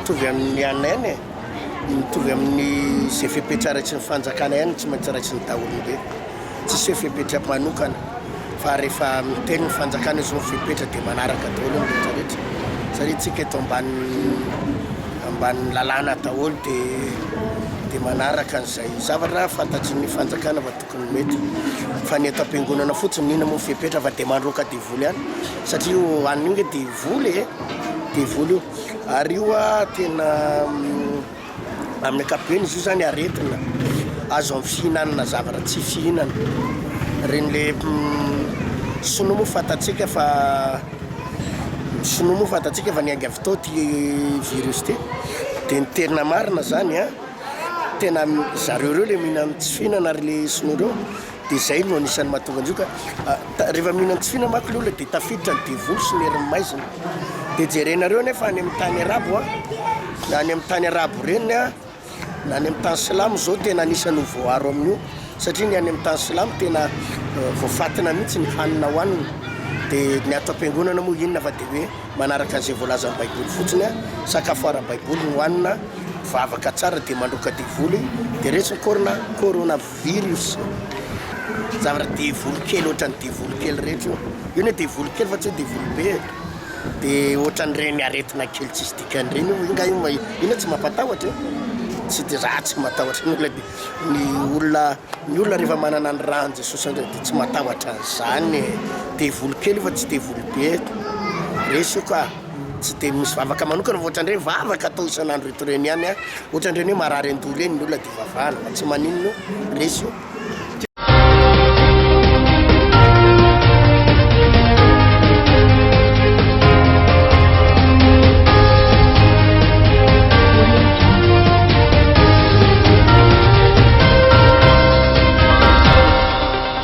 Mitovy amin'ny anona ihany e, mitovy amin'ny izay fepetra raisin'ny fanjakana ihany tsy maintsy raisin'ny daholobe. Tsisy hoe fepetra manokana fa rehefa miteny ny fanjakana hoe izao ny fepetra dia manaraka daholo ny rehetra rehetra satria tsika eto ambanin'ny ambanin'ny lalàna daholo dia dia manaraka an'izay zavatra fantatry ny fanjakana fa tokony mety. Fa ny eto am-piangonana fotsiny inona moa ny fepetra fa dia mandroaka devoly ihany satria io anona io nge devoly e, devoly io. Ary io a tena amin'ny ankapobeny izy io zany aretina azo amin'ny fihinanana zavatra tsy fihinana. Ireny le sinoa moa fantatsika fa sinoa moa fantatsika fa niainga avy tao ity virus ity de ny tena marina zany a tena zareo reo le mihinana tsy fihinana ary le sinoa reo de zay no anisan'ny mahatonga an'izio ka rehefa mihinana tsy fihinana manko le olona de tafiditra ny devoly sy ny herin'ny maizina de jerenareo anefa any amin'ny tany arabo a na any amin'ny tany arabo reny a na any amin'ny tany silamo zao tena anisan'ny ho voaaro amin'io satria ny any amin'ny tany silamo tena voafatina mihitsy ny hanina hohanina de ny ato am-piangonana moa inona fa de hoe manaraka an'izay voalazan'ny baiboly fotsiny a sakafo ara-baiboly no hohanina mivavaka tsara de mandroaka devoly de resy ny corona corona Virus. Zavatra devoly kely ohatran'ny devoly kely rehetra io. Io anie devoly kely fa tsy hoe devoly be e. De ohatran'ireny aretina kely tsisy dikany ireny io, io nga io io anie tsy mampatahotra e. Tsy de za tsy matahotra ny olona de ny olona ny olona rehefa manana ny ran'i Jesosy indray de tsy matahotra an'izany e. Devoly kely io fa tsy devoly be. Resy io ka. Tsy dia misy vavaka manokana fa ohatran'ireny vavaka atao isan'andro eto ireny ihany an, ohatran'ireny hoe marary an-doha ireny ny olona dia vavahana fa tsy maninona io, resy io.